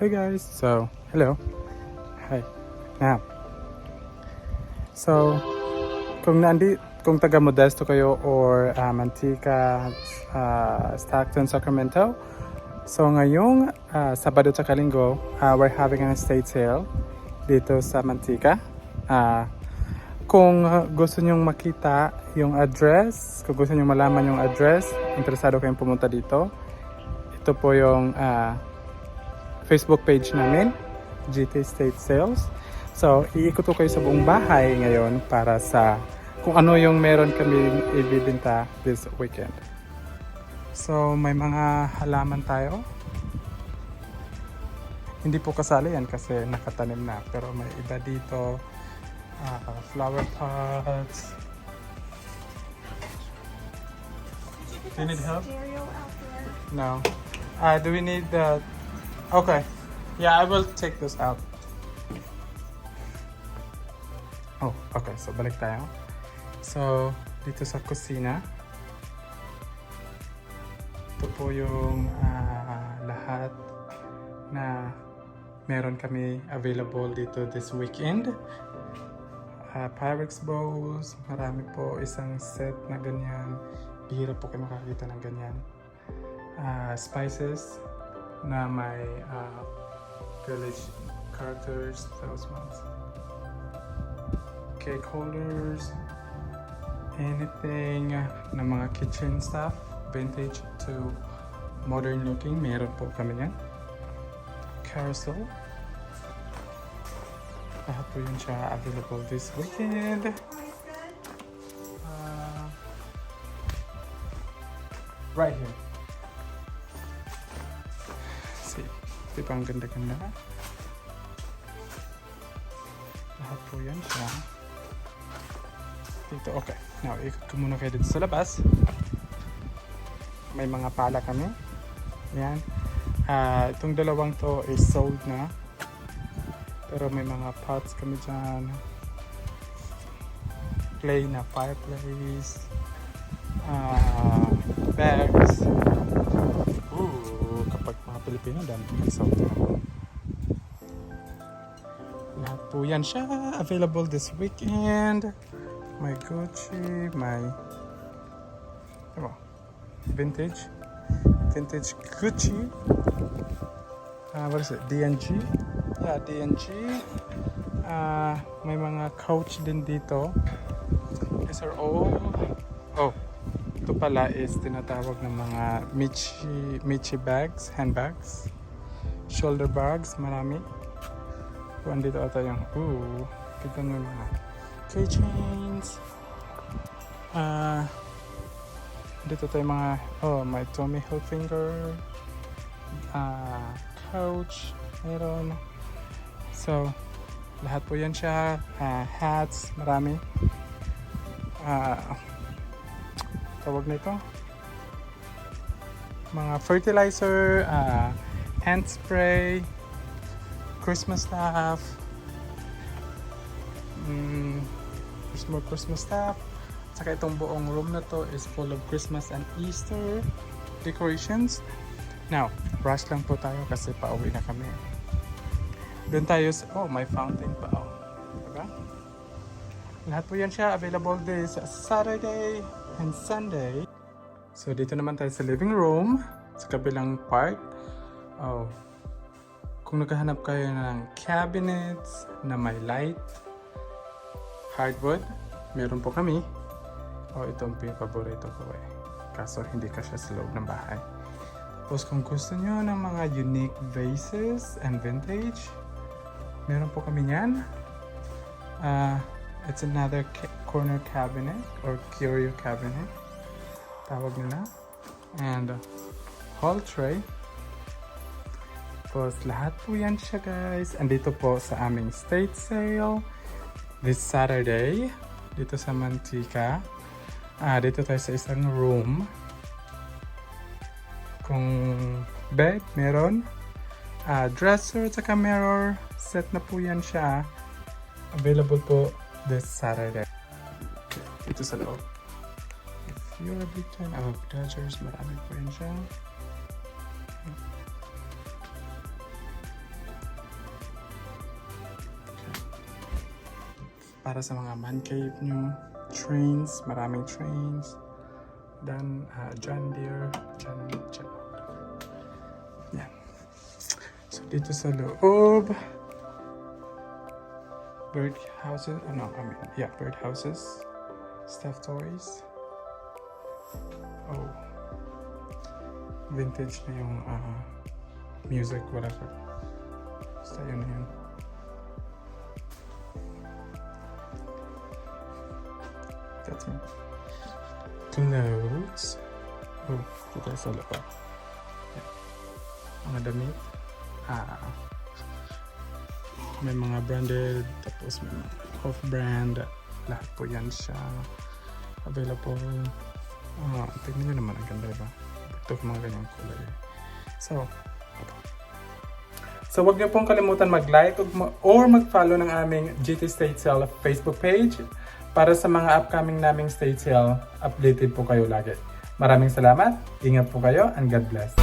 Hey guys, so hello. Hi. Now, so kung taga Modesto kayo or Manteca, Stockton, Sacramento, so ngayong Sabado at Linggo, we're having an estate sale dito sa Manteca. Kung gusto nyong makita yung address, kung gusto nyong malaman yung address, interesado kayong pumunta dito, ito po yung Facebook page namin, GT Estate Sales. So, iikot ko kayo sa buong bahay ngayon para sa kung ano yung meron kami ibibenta this weekend. So, may mga halaman tayo. Hindi po kasali yan kasi nakatanim na. Pero may iba dito. Flower pots. Do you need help? Stereo out there. No. Do we need the? Okay. Yeah, I will take this out. Oh, okay. So, balik tayo. So, dito sa kusina. Ito po yung lahat na meron kami available dito this weekend. Pyrex bowls, marami po, isang set na ganyan. Bihira po kayo makakita ng ganyan. Spices na may village characters, those ones. Cake holders, anything na mga kitchen stuff, vintage to modern looking, meron po kami yan. Carousel. Lahat po yun siya available this weekend. Price good? Right here. See, di ba ang ganda-ganda? Lahat po yan siya. Dito, okay. Now, ikot ko muna kayo dito sa labas. May mga pala kami. Yan. Itong dalawang to is sold na. Pero may mga pots kami dyan. Clay na fireplace. Bags. Ooh, kapag mga Pilipino, dami sold na. Lahat po yan siya. Available this weekend. May Gucci, may, diba? Vintage. Vintage Gucci. What is it? D&G? Yeah, D&G. May mga Coach din dito. These are all. Oh, ito pala is tinatawag ng mga Michi bags, handbags. Shoulder bags, marami. Oh, andito ata yung, ooh, kita nyo yung mga keychains. Dito tayo mga, oh, may Tommy Hilfiger, Coach, meron. So, lahat po yan siya. Hats, marami. Tawag nito? Mga fertilizer, ant spray, Christmas stuff. There's more Christmas stuff. Saka itong buong room na to is full of Christmas and Easter decorations. Now, rush lang po tayo kasi pauwi na kami. Doon tayo sa, oh, may fountain pa, oh. Diba? Lahat po yan siya available this Saturday and Sunday. So, dito naman tayo sa living room, sa kabilang part. Oh, kung naghahanap kayo ng cabinets na may light, hardwood, meron po kami. Oh, ito ang paborito ko eh. Kaso hindi kasya sa loob ng bahay. Tapos kung gusto nyo ng mga unique vases and vintage, meron po kami niyan. It's another corner cabinet or curio cabinet. Tawag nila. And hall tray. Tapos lahat po yan siya, guys. Andito po sa aming estate sale this Saturday dito sa Manteca. Dito tayo sa isang room. Kung bed, meron. Dresser at saka mirror. Set na po yan siya. Available po this Saturday. Okay, dito sa loob. If you're a big fan of Dodgers, marami po yan siya. Para sa mga man cave nyo. Trains, maraming trains. Then, John Deere, John, John. Yan. So, dito sa loob, bird houses, oh no, I mean, yeah, bird houses, stuffed toys. Oh, vintage na yung music, whatever. Basta yun na yun. That's me. Clothes. Oh, dito tayo sa loob. Yeah. Mga damit. Ah, may mga branded, tapos may mga off-brand. Lahat po yan siya. Available. Ah, tignan nyo naman, ang ganda, diba? Ito mga ganyang kulay. So, wag niyo pong kalimutan mag-like or mag-follow ng aming GT State Sale Facebook page para sa mga upcoming naming state sale, updated po kayo lagi. Maraming salamat, ingat po kayo, and God bless.